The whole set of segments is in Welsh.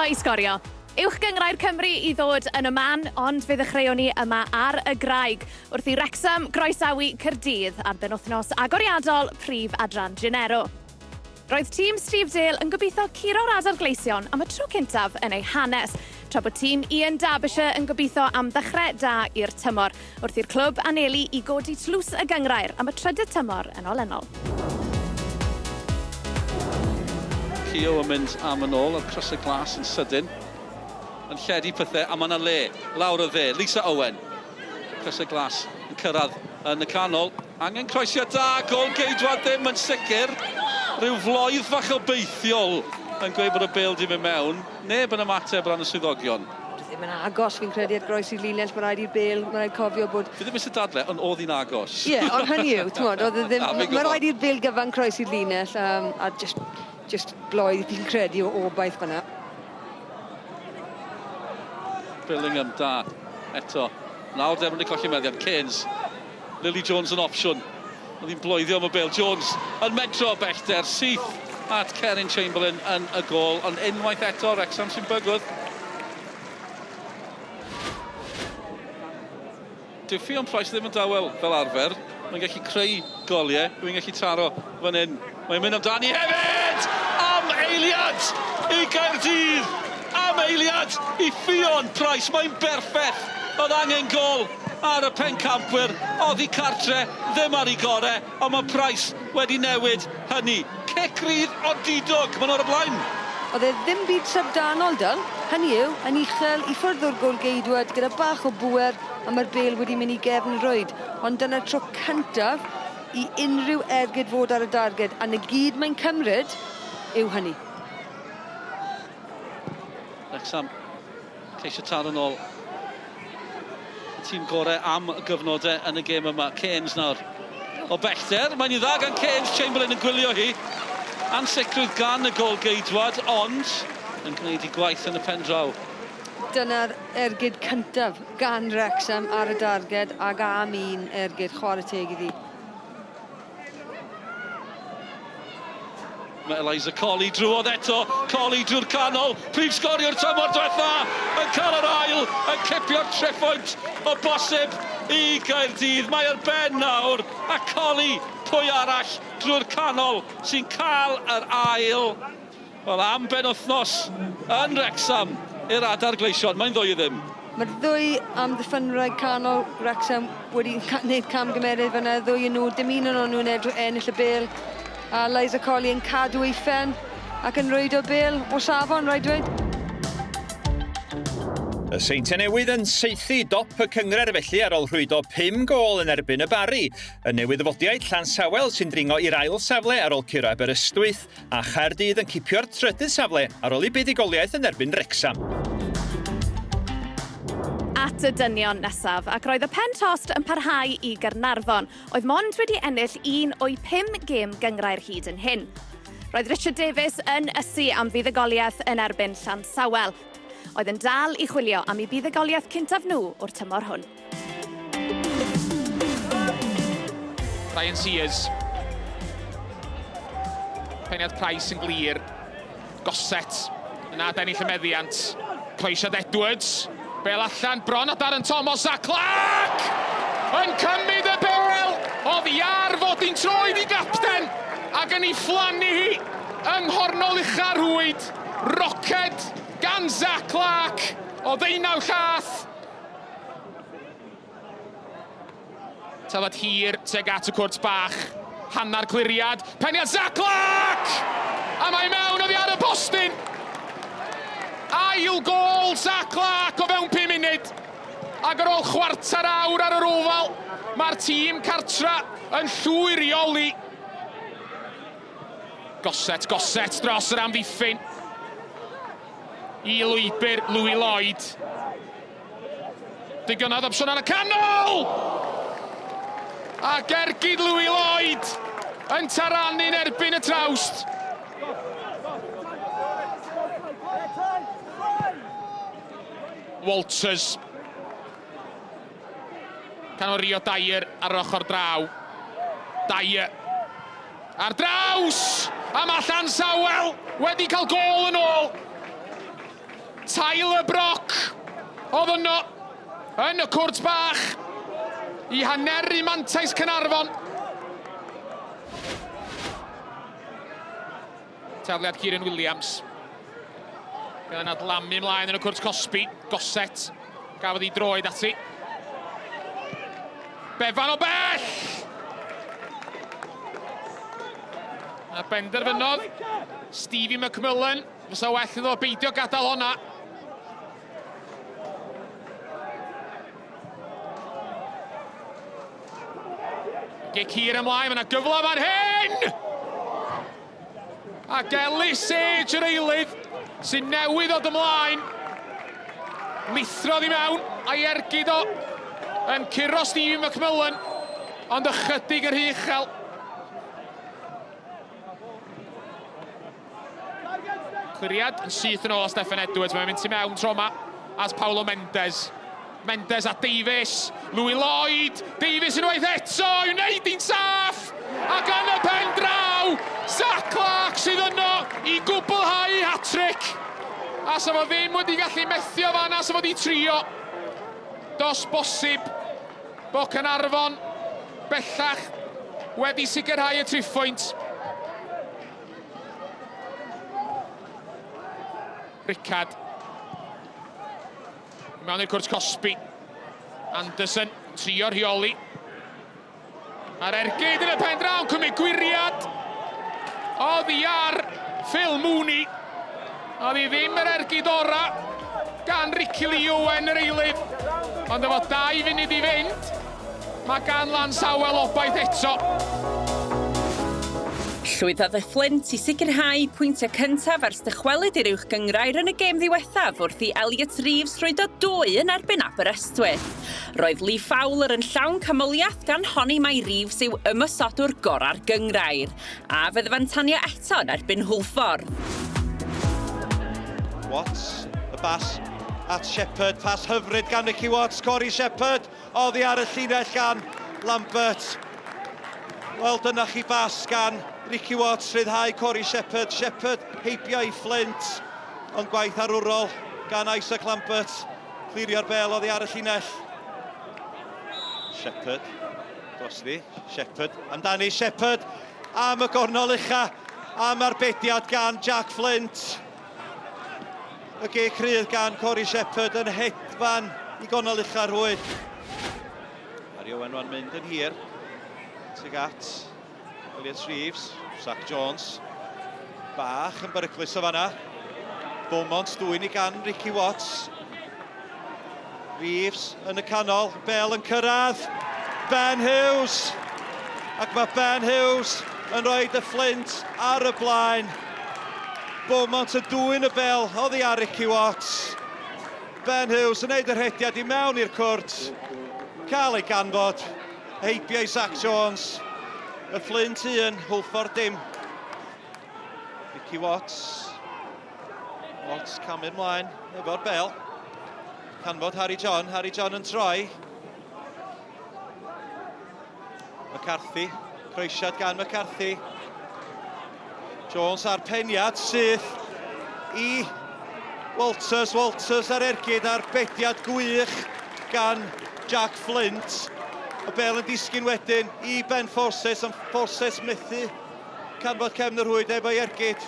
Croeso i Sgorio. Uwch Gynghrair Cymru i ddod yn y man, ond fe ddechreuon ni yma ar y Graig wrth i Wrecsam groesawu Caerdydd ar benwythnos agoriadol Prif Adran Genero. Roedd tîm Steve Dale yn gobeithio curo'r Adar Gleision am y tro cyntaf yn eu hanes, tra bod tîm Ian Derbyshire yn gobeithio am ddechrau da i'r tymor, wrth i'r clwb anelu i godi tlws y gynghrair am y trydydd tymor yn olynol. Keogh yn mynd am yn ôl, a'r crysau glas yn sydyn yn lledu pethau, a mae yna le lawr y dde. Lisa Owen, crysau glas yn cyrraedd yn y canol. Angen croesiad da, gôl geidwad ddim yn sicr. Rhyw floedd fach obeithiol yn gweud bod y bêl 'di mynd mewn. Neb yn ymateb ran y swyddogion. Oedd e ddim yn agos, fi'n credu, at groesi'r linell. Mae'n rhaid i'r bêl, mae'n rhaid cofio bod... Fi ddim eisiau dadle, ond oedd hi'n agos. Ie, ond hynny yw, t'mod, oedd e ddim... Mae'n rhaid i'r bêl gyfan croesi'r linell, um, a just, just bloedd, fi'n credu, o obaith fan'na. Billingham, da, eto. Nawr Devon wedi colli meddiant, Cairns. Lily Jones yn opsiwn. Oedd hi'n bloeddio am y bêl. Jones yn mentro o bellter, syth at Kerin Chamberlain yn y gôl. Ond unwaith eto, Wrecsam sy'n bygwth. Dyw Ffion Price ddim yn dawel fel arfer. Mae'n gallu creu goliau. Dwi'n gallu taro fan hyn. Mae'n mynd amdani hefyd! Am eiliad i Gaerdydd! Am eiliad i Ffion Price! Mae'n berffaith! Oedd angen gôl ar y pencampwyr oddi cartre, ddim ar ei gore, ond mae Price wedi newid hynny. Cic rydd odidog, maen nhw ar y blaen! Oedd e ddim byd syfrdanol 'da, hynny yw, yn uchel i ffwrdd o'r gôl-geidwad gyda bach o bŵer a mae'r bêl wedi mynd i gefn rwyd. Ond dyna'r tro cyntaf i unrhyw ergyd fod ar y darged, a 'na gyd mae'n cymryd yw hynny. Wrecsam, ceisio taro nôl. Y tîm gorau am gyfnodau yn y gêm yma. Cairns nawr o bellter. Mae'n i dda gan Cairns, Chamberlain yn gwylio hi. Ansicrwydd gan y gôl-geidwad, ond yn gwneud ei gwaith yn y pen draw. Dyna'r ergyd cyntaf gan Wrecsam ar y darged ag am un ergyd, chwarae teg iddi. Mae Eliza Colley drwodd eto, Colley drwy'r canol, prif sgoriwr tymor diwetha yn cael yr ail, yn cipio'r triphwynt o bosib i Gaerdydd. Mae ar ben nawr, a Colley, pwy arall drwy'r canol sy'n cael yr ail. Wel, am benwythnos yn Wrecsam i'r Adar Gleision, mae'n ddwy i ddim. Mae'r ddwy amddiffynwraig canol Wrecsam wedi gwneud camgymeriad fan'na, ddwy yn nhw, dim un o'n nhw'n ennill y bêl. A Liza Colley yn cadw ei phen ac yn rwydo bêl o safon, rhaid dweud. Y Seintiau Newydd yn saethu dop y cynghrair felly ar ôl rhwydo 5 gôl yn erbyn y Barri. Y newydd-ddyfodiaid Llansawel sy'n dringo i'r ail safle ar ôl curo Aberystwyth A Chaerdydd yn cipio'r trydydd safle ar ôl eu buddugoliaeth yn erbyn Wrecsam. At y dynion nesaf, ac roedd y pen tost yn parhau i Gaernarfon, oedd mond wedi ennill un o'u pum gêm gynghrair hyd yn hyn. Roedd Richard Davies yn ysu am fuddugoliaeth yn erbyn Llansawel, oedd yn dal i chwilio am eu buddugoliaeth cyntaf nhw o'r tymor hwn. Ryan Sears. Peniad Price yn glir. Gosset. Yna adennill y meddiant. Croesiad Edwards. Bel allan, bron a Darren Thomas a Clark! Yn cymryd y bel oddi ar fodyn troed i gapten ac yn ei phlannu hi yng nghornol ucha'r rhwyd. Roced gan Zac Clark o ddeunaw llath. Tafod hir tuag at y cwrt bach. Hanner cliriad. Peniad Zac Clark! A mae mewn oddi ar y postyn! Ail gôl Zac Clark o fewn 5 munud. Ac ar ôl chwarter awr ar yr ofal, mae'r tîm cartra yn llwyr reoli. Gosset, Gosset dros yr amddiffyn. I lwybr Louis Lloyd. Digonedd opsiwn ar y canol! A gergyd Louis Lloyd yn taranu'n erbyn y trawst. Walters. Canol Rio Dyer ar yr ochr draw. Dyer. Ar draws! A mae Llansawel wedi cael gôl yn ôl. Tyler Brock oedd yno yn y cwrt bach i haneru mantais Caernarfon. Tafliad Kieran Williams. Gan adlamu ymlaen yn y cwrt cosbi. Gossett gafodd ei droed ati. Bevan o bell! A benderfynodd Stevie McMillan, fysa well iddo beidio gadael honna. Gic hir ymlaen, mae yna gyfle fan hyn! Ac Ellis Sage yr eilydd sy'n newydd ddod ymlaen. Lithrodd i mewn a'i ergyd o yn curo Stevie McMillan, ond ychydig yn rhy uchel. Cliriad yn syth yn ôl Steffan Edwards. Mae'n mynd tu mewn tro yma at Paulo Mendes. Mendes a Davies. Louis Lloyd. Davies unwaith eto i wneud hi'n saff. Ac yn y pen draw, Zach Clark sydd yno i gwblhau hat-trick. A sa fo ddim wedi gallu methio fanna, sa fo wedi trio. Dos bosib bo Caernarfon bellach wedi sicrhau y triphwynt. Rickard. Mewn i'r cwrt cosbi. Anderson, trio rheoli. A'r ergyd yn y pen draw, cymryd gwiriad. Oddi ar Phil Mooney. Oedd hi ddim yr ergyd ora gan Ricky Lee Owen yr eilydd. Ond efo 2 funud i fynd, Mae gan Lansawel obaith eto. Llwyddodd y Fflint i sicrhau pwyntiau cyntaf ers dychwelyd i'r Uwch Gynghrair yn y gêm ddiwethaf wrth i Elliot Reeves rwydo dwy yn erbyn Aberystwyth. Roedd Lee Fowler yn llawn canmoliaeth gan honni mai Reeves yw ymosodwr gorau'r gynghrair, a fydd efo'n tanio eto yn erbyn Hwlffordd. Watts, y bas at Shepherd, pas hyfryd gan Nicky Watts, Corey Shepherd, Oddi ar y llinell gan Lambert. Wel, dyna chi bas gan Ricky Watts, rhyddhau Corey Shepherd. Shepherd heibio i Flint, ond gwaith arwrol gan Isaac Lambert. Clirio'r bel oddi ar y llinell. Shepherd, drosdi, Shepherd, amdani Shepherd, am y gornol ucha, am arbediad gan Jack Flint. Y gic rhydd gan Corey Shepherd yn hedfan i gonol ucha'r rhwyd. Harry Owen rwan mynd yn hir. Tuag at Elliot Reeves, Zach Jones. Bach yn beryglus o fanna. Beaumont dwy'n i gan Ricky Watts. Reeves yn y canol, Bell yn cyrraedd. Ben Hughes! Ac mae Ben Hughes yn rhoi y Flint ar y blaen. Beaumont yn dwyn y bel oddi ar Ricky Watts. Ben Hughes yn neud y rhediad i mewn i'r cwrt. Cael ei ganfod. Heibio i Zach Jones. Y Flint un, Hwlffordd dim. Ricky Watts. Watts camu'r mlaen efo'r bel. Canfod Harry John, Harry John yn troi. McCarthy, croesiad gan McCarthy. Jones a'r peniad syth i Walters, Walters ar ergyd a'r bediad gwych gan Jack Flint. Y bel yn disgyn wedyn i Ben Forces, ond Forces methu canfod cefn y rhwyd efo'i ergyd.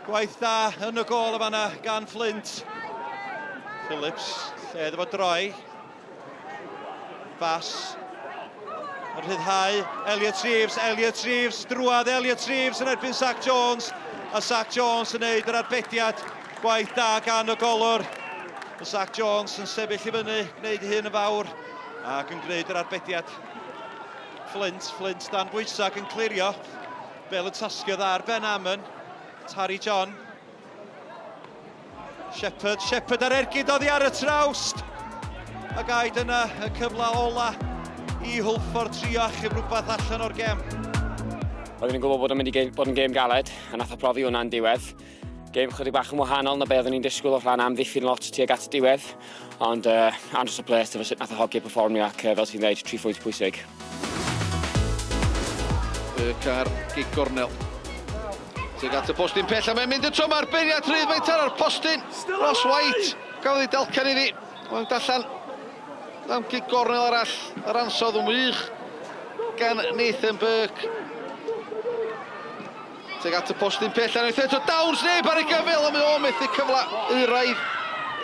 Gwaith da yn y gôl y fanna gan Flint. Phillips, lle iddo fo droi. Bas. Yn rhyddhau Elliot Reeves, Elliot Reeves, drwad Elliot Reeves yn erbyn Zach Jones. A Zach Jones yn neud yr arbediad. Gwaith da gan y golwr. Zach Jones yn sefyll i fyny, gwneud ei hun yn fawr ac yn gwneud yr arbediad. Flint, Flint dan bwysau ac yn clirio. Bel yn tasgio dda ar Ben Amon. Harry John. Shepherd, Shepherd ar ergyd oddi ar y trawst. Ac ai dyna y cyfle ola i Hwlffordd trio achub rhywbeth allan o'r gem. Oeddwn i'n gwybod bod o'n mynd i bod yn gêm galed, a nath o profi hwnna yn diwedd. Gêm chydig bach yn wahanol na be oeddwn i'n disgwyl o rhan amddiffyn lot tuag at y diwedd. Ond uh, andros o bles efo sut nath y hogiau perfformio ac uh, fel ti'n dweud, tri phwynt pwysig. Y car gig gornel. Tuag at y postyn pell a mae'n mynd y tro mae'r beiriant rhydd, mae'n taro'r postyn. Ross White gafodd ei dalcan iddi. Mae'n allan am gic gornel arall. Yr ansawdd yn wych gan Nathan Burke. Tuag at y postyn pell a unwaith eto Downs neb ar ei gyfyl ond mae o methu cyfle euraidd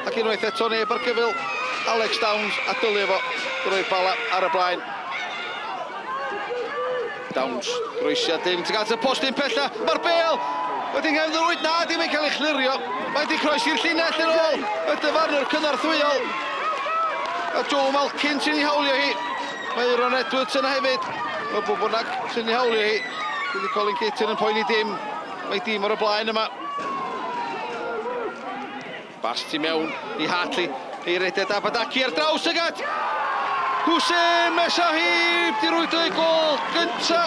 ac unwaith eto neb ar gyfyl Alex Downs a dylio fo drwy'r Bala ar y blaen. Downs, groesiad dim tuag at y postyn pella, mae'r bêl wedi nghefn yr rwyd, na dim yn cael ei chlirio, mae wedi croesi'r llinell yn ôl y dyfarnwr cynorthwyol a Joe Malkin sy'n ei hawlio hi. Mae Euron Edwards yna hefyd. O bwy bynnag sy'n ei hawlio hi. Dydy Colin Caton yn poeni dim. Mae dîm ar y blaen yma. Bas tu mewn i Hartley. Ei reded Abadaki ar draws y gat. Hwsyn Mesahib di rwydo ei gol gynta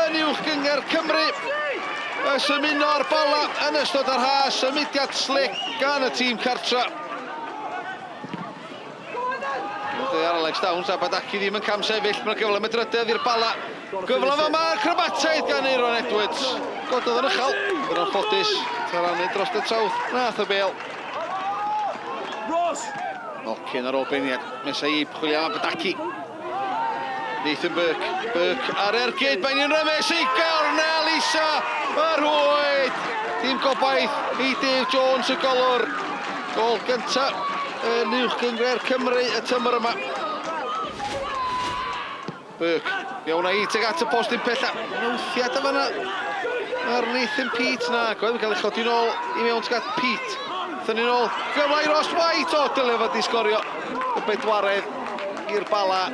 yn uwch gynghrair Cymru. Ers ymuno â'r Bala yn ystod yr ha, symudiad slic gan y tîm cartra. Ar Alex Downs a Badaki ddim yn cam sefyll. Mae'n gyfle am y drydedd i'r Bala. Gyfle fa ma acrobataidd gan Euron Edwards. Gododd yn uchel. Yn anffodus, taranu dros y trawth. Nath y bêl. Ross! Malkin ar ôl beiniad. Mesaib chwilio am Badaki. Nathan Burke. Burke ar ergyd. Mae'n un rymus i gornel isa. Y rhwyd. Dim gobaith i Dave Jones y golwr. Gol gyntaf yn uwch gynghrair Cymru y tymor yma. Burke, iawn â hi tuag at y postyn pella. Mae'n wthiad o fanna ar Nathan Peate na. Gweld yn cael ei chodi nôl i mewn tuag at Peate. Thynnu nôl. Gyfle i Ross White. O, dylai fod di sgorio y bedwaredd i'r Bala.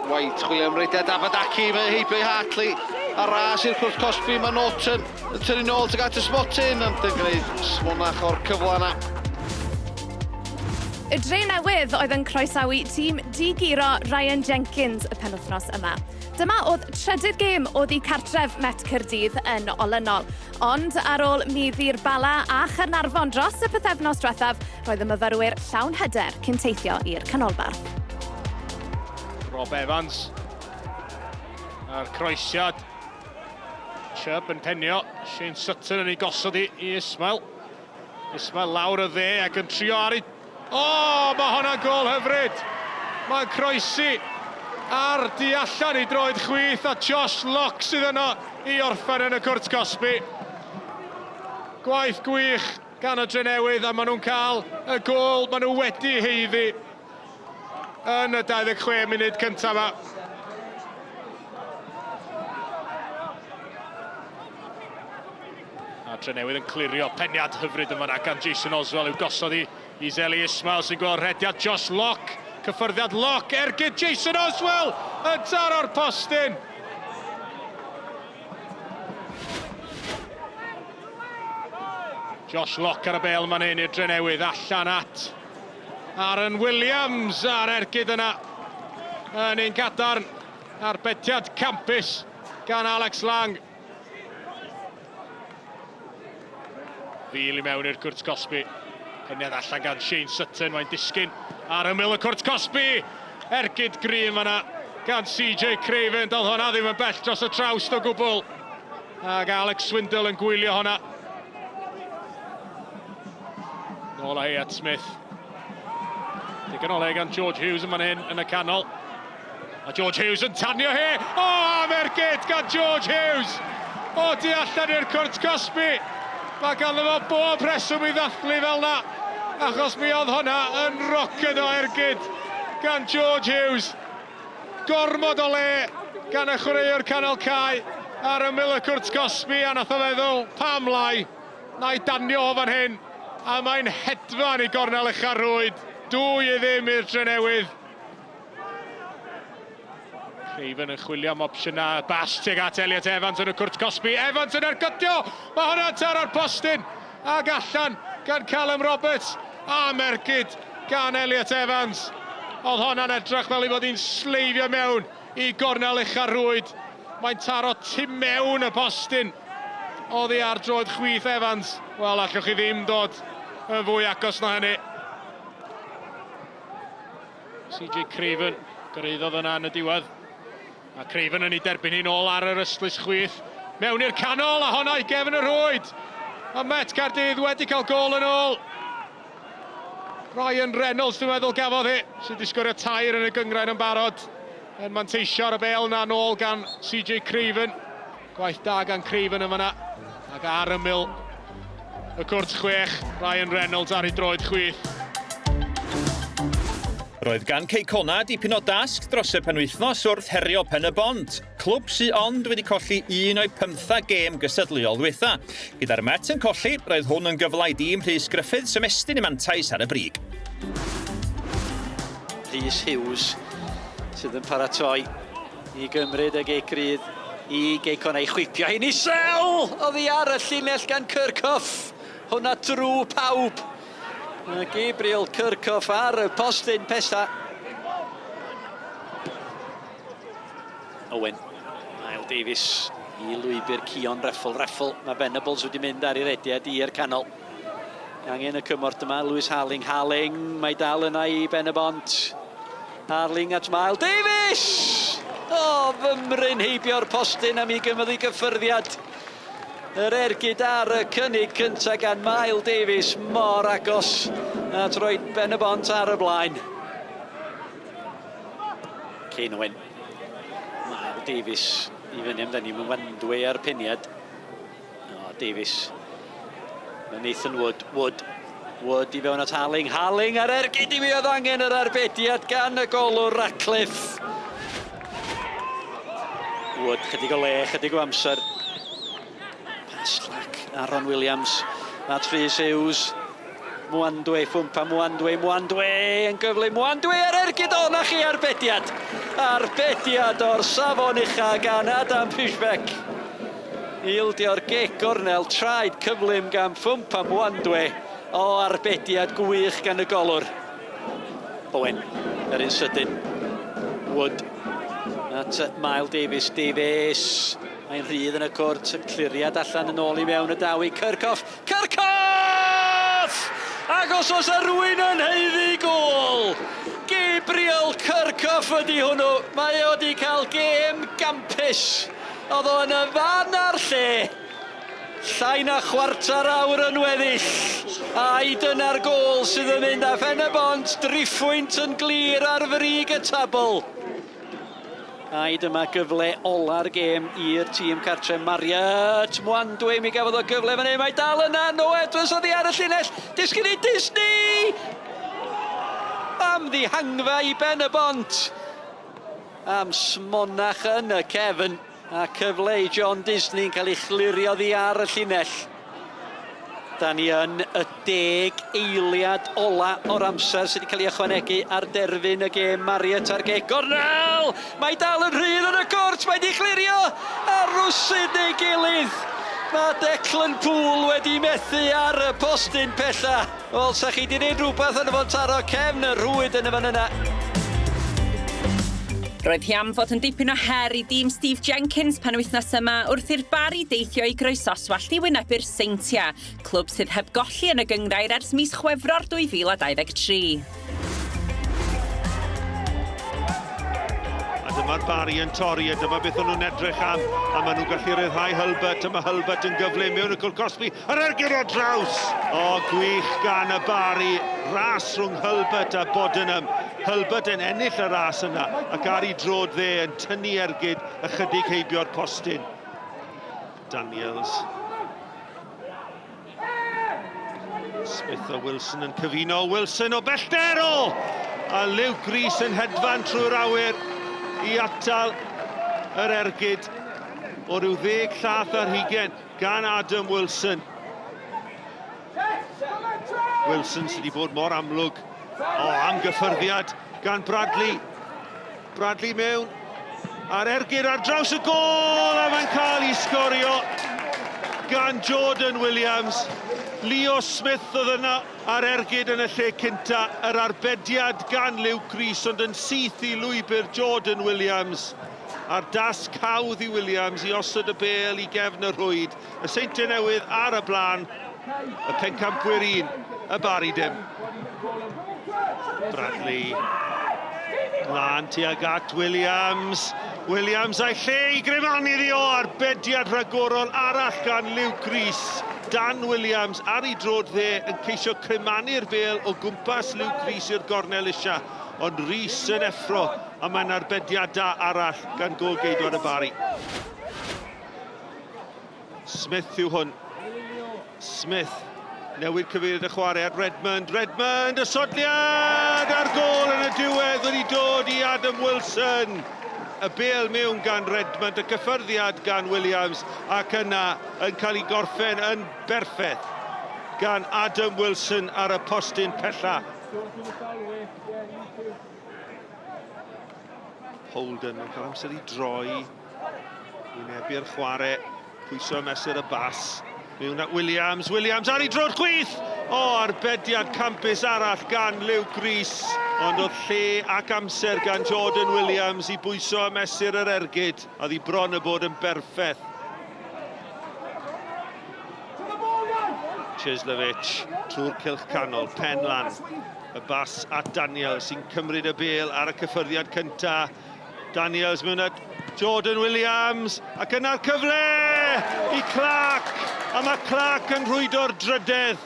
White chwilio am rediad Abadaki, mae heibio i Hartley. A ras i'r cwrt cosbi, mae Norton yn tynnu nôl tuag at y smotyn, ond yn gwneud smonach o'r cyfle yna. Y Drenewydd oedd yn croesawu tîm di-guro Ryan Jenkins y penwythnos yma. Dyma oedd trydydd gêm oddi cartref Met Caerdydd yn olynol. Ond ar ôl maeddu'r Bala a Chaernarfon dros y pythefnos diwethaf, roedd y myfyrwyr llawn hyder cyn teithio i'r canolbarth. Rob Evans a'r croesiad. Chubb yn penio. Shane Sutton yn ei gosod i i Ismail. Ismail lawr y dde ac yn trio ar ei... O, oh, mae hwnna'n gol hyfryd! Mae'n croesi ar du allan i droed chwith a Josh Locke sydd yno i orffen yn y cwrt cosbi. Gwaith gwych gan y Drenewydd a maen nhw'n cael y gôl maen nhw wedi haeddu yn y 26 munud cyntaf yma. A Drenewydd yn clirio peniad hyfryd yn fanna gan Jason Oswell i'w gosod i i Zeli Ismail sy'n gweld rhediad Josh Locke. Cyffyrddiad Locke, ergyd Jason Oswell yn taro'r postyn. Josh Locke ar y bêl man hyn i'r Drenewydd allan at Aaron Williams a'r ergyd yna yn un cadarn. Arbediad campus gan Alex Lang. Fil i mewn i'r cwrt cosbi. Peniad allan gan Shane Sutton, mae'n disgyn ar ymyl y cwrt cosbi. Ergyd grym fanna gan CJ Craven, doedd hwnna ddim yn bell dros y trawst o gwbl. Ac Alex Swindle yn gwylio hwnna. Nôl â hi at Smith. Digon o le gan George Hughes yn fan hyn yn y canol. A George Hughes yn tanio hi! O, am ergyd gan George Hughes! O, tu allan i'r cwrt cosbi! Mae ganddo fo bob rheswm i ddathlu fel na, achos mi oedd hwnna yn roced o ergyd gan George Hughes. Gormod o le gan y chwaraewr canol cae ar ymyl y cwrt cosbi, a nath o feddwl, pam lai, na i danio o fan hyn, a mae'n hedfan i gornel ucha'r rhwyd, 2-0 i'r Drenewydd. Craven yn chwilio am opsiynau. Bas tuag at Elliot Evans yn y cwrt cosbi. Evans yn ergydio! Mae hwnna'n taro'r postyn! Ag allan gan Callum Roberts. A mergyd gan Elliot Evans. Oedd hwnna'n edrych fel ei fod hi'n sleifio mewn i gornel ucha'r rhwyd. Mae'n taro tu mewn y postyn oddi ar droed chwith Evans. Wel, allwch chi ddim dod yn fwy agos na hynny. CJ Craven gyrhaeddodd yna yn y diwedd. Mae Craven yn ei derbyn hi'n ôl ar yr ystlys chwith. Mewn i'r canol a honna i gefn y rhwyd. Mae Met Caerdydd wedi cael gôl yn ôl. Ryan Reynolds, dwi'n meddwl, gafodd hi, sydd wedi sgorio tair yn y gynghrair yn barod. Yn manteisio ar y bêl yna nôl gan CJ Craven. Gwaith da gan Craven yn fanna. Ac ar ymyl y cwrt chwech, Ryan Reynolds ar ei droed chwith. Roedd gan Cei Connah dipyn o dasg dros y penwythnos wrth herio Pen-y-bont, clwb sy ond wedi colli un o'i pymthag gêm gystadleuol ddwytha. Gyda'r Met yn colli, roedd hwn yn gyfle i dîm Rhys Griffiths ymestyn eu mantais ar y brig. Rhys Hughes sydd yn paratoi i gymryd y gic rydd i Gei Connah i chwipio hi'n isel oddi ar y llinell gan Kirchhoff. Hwna drwy pawb. Gabriel Kirchhoff ar y postyn pella. Owen, Niall Davies i lwybr Cion Reffel. Reffel, mae Venables wedi mynd ar ei rediad i'r canol. Angen y cymorth yma, Lewis Harling. Harling, mae dal yna i Ben y Bont. Harling at Mael Davies! O, oh, fymryn heibio'r postyn am i gymryd ei gyffyrddiad. Yr ergyd ar y cynnig cyntaf gan Mael Davies, mor agos at roi Ben y Bont ar y blaen. Kane Owen. Mael Davies i fyny amdani, mae'n wandwe ar peniad. O, Davies. Mae Nathan Wood. Wood. Wood i fewn at Harling. Harling ar ergyd i mi oedd angen yr arbediad gan y golwr Ratcliffe. Wood, chydig o le, chydig o amser. Pas llac, Aaron Williams at Rhys Hughes. Mwandwe, ffwmpa Mwandwe, Mwandwe yn gyflym, Mwandwe ar ergyd, o na chi arbediad! Arbediad o'r safon ucha gan Adam Fishbeck. Ildio'r gic gornel, traed cyflym gan ffwmpa Mwandwe, o arbediad gwych gan y golwr. Owen, yr un sydyn. Wood at Mael Davies, Davies, mae'n rhydd yn y cwrt, cliriad allan yn ôl i mewn y daw i Kirchhoff, Kirchhoff! Ac os oes 'na rywun yn haeddu gôl, Gabriel Kirchhoff ydy hwnnw. Mae o wedi cael gêm gampus. Oedd o yn y fan a'r lle. Llai na chwarter awr yn weddill. Ai dyna'r gôl sydd yn mynd â Phen-y-bont driphwynt yn glir ar frig y tabl. Ai dyma gyfle ola'r gêm i'r tîm cartre. Marriott, Mwandwe, mi gafodd o gyfle fan hyn, mae dal yna, Noah Edwards oddi ar y llinell, disgyn i Disney! Am ddihangfa i Ben y Bont. Am smonach yn y cefn, a cyfle i John Disney yn cael ei chlirio oddi ar y llinell. Da ni yn y deg eiliad ola o'r amser sydd wedi cael ei ychwanegu ar derfyn y gêm. Marriott ar geg gornel! Mae dal yn rhydd yn y cwrt, mae di chlirio a rwsyd neu gilydd. Mae Declan Poole wedi methu ar y postyn pella. Wel, sa chi di wneud rhywbeth yn fo'n taro cefn y rhwyd yn y fan yna. Roedd hi am fod yn dipyn o her i dîm Steve Jenkins penwythnos yma wrth i'r Barri deithio i Groesoswallt i wynebu'r Seintiau, clwb sydd heb golli yn y gynghrair ers mis Chwefror 2023. A dyma'r Barri yn torri, a dyma beth o'n nhw'n edrych am, a maen nhw'n gallu rhyddhau Hulbert, a mae Hulbert yn gyflym mewn y cwrt cosbi, Yr ergyd ar draws! O, gwych gan y Bari. Ras rhwng Hulbert a Bodenham. Hulbert yn ennill y ras yna ac ar ei droed dde yn tynnu ergyd ychydig heibio'r postyn. Daniels. Smith a Wilson yn cyfuno. Wilson o bellter! O! A Luke Rees yn hedfan trwy'r awyr i atal yr ergyd o ryw ddeg llath ar hugen. Gan Adam Wilson. Wilson sydd wedi bod mor amlwg. O, am gyffyrddiad gan Bradley. Bradley mewn. A'r ergyd ar draws y gôl a mae'n cael ei sgorio gan Jordan Williams. Leo Smith oedd yna ar ergyd yn y lle cynta. Yr arbediad gan Luke Rees ond yn syth i lwybr Jordan Williams. A'r dasg hawdd i Williams i osod y bêl i gefn y rhwyd. Y Seintiau Newydd ar y blaen, y pencampwyr un, y Barri dim. Bradley. Lan tuag at Williams. Williams a'i lle i grefanu iddi o arbediad rhagorol arall gan Luke Rees. Dan Williams ar ei drod dde yn ceisio cremanu'r bêl o gwmpas Luke Rees i'r gornel isa. Ond Rees yn effro a mae'n arbediad da arall gan gôl-geidwad y Barri. Smith yw hwn. Smith. Newid cyfeiriad y chwarae at Redmond. Redmond, y sodliad a'r gôl yn y diwedd wedi dod i Adam Wilson. Y bêl mewn gan Redmond, y cyffyrddiad gan Williams ac yna yn cael ei gorffen yn berffaith gan Adam Wilson ar y postyn pella. Holden yn cael amser i droi. Wynebu'r chwarae, pwyso mesur y bas. Mewn at Williams, Williams ar ei droed chwith! O, arbediad campus arall gan Luke Rees. Ond oedd lle ac amser gan Jordan Williams i bwyso a mesur yr ergyd, a ddi bron y bod yn berffaith. Cieslewicz trwy'r cylch canol, pen lan. Y bas at Daniels sy'n cymryd y bêl ar y cyffyrddiad cyntaf. Daniels mewn at Jordan Williams, ac yna'r cyfle i Clark, a mae Clark yn rhwydo'r drydedd,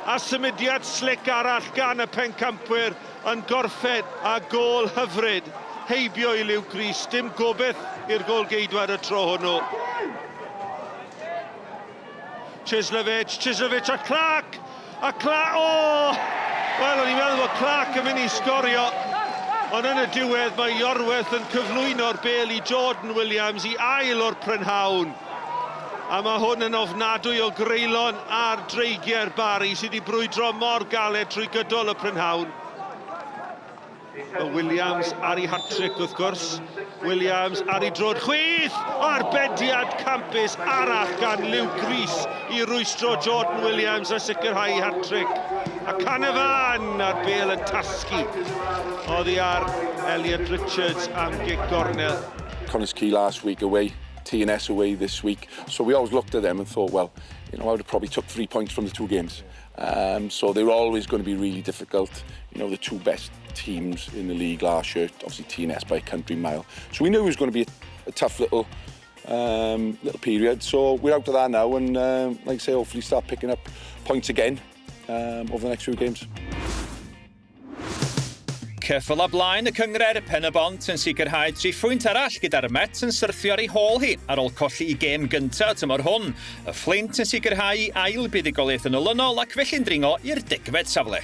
a symudiad slic arall gan y pencampwyr yn gorffen â gôl hyfryd heibio i Luke Rees, dim gobeith i'r gôl-geidwad y tro hwnnw. Cieslewicz, Cieslewicz a Clark! A Clark, o! Wel, o'n i'n meddwl bod Clark yn mynd i sgorio, ond yn y diwedd mae Iorwerth yn cyflwyno'r bêl i Jordan Williams i ail o'r prynhawn. A mae hwn yn ofnadwy o greulon ar dreigiau'r Barri sydd wedi brwydro mor galed trwy gydol y prynhawn. Mae Williams ar ei hat-trick wrth gwrs. Williams ar ei droed chwith! Arbediad campus arall gan Luke Rees i rwystro Jordan Williams a sicrhau ei hat-trick. A Canavan a'r bêl yn tasgu oddi ar Elliot Richards am gic gornel. Connah's Quay last week away, TNS away this week. So we always looked at them and thought, well, you know, I would have probably took three points from the two games. Um, so they were always going to be really difficult. You know, the two best teams in the league last year, obviously TNS by a country mile. So we knew it was going to be a, a tough little um, little period. So we're out of that now and, um, like I say, hopefully start picking up points again um, over the next few games. Ceffyl a blaen y cynghrair, Pen-y-bont yn sicrhau triphwynt arall gyda'r Mets yn syrthio ar ei hôl hi ar ôl colli i gêm gyntaf y tymor hwn. Y Fflint yn sicrhau ail buddugoliaeth yn olynol ac felly'n dringo i'r degfed safle.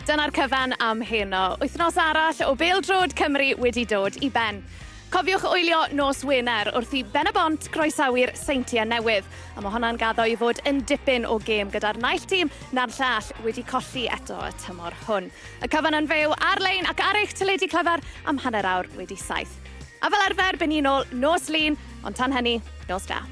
Dyna'r cyfan am heno. Wythnos arall o Bêl-droed Cymru wedi dod i ben. Cofiwch wylio nos Wener wrth i Ben-y-bont groesawu'r Seintiau Newydd, a mae honna'n gaddo i fod yn dipyn o gêm gyda'r naill tîm na'r llall wedi colli eto y tymor hwn. Y cyfan yn fyw ar-lein ac ar eich teledu clyfar am 7:30. A fel arfer, by ni'n ôl nos Lun, ond tan hynny, nos da.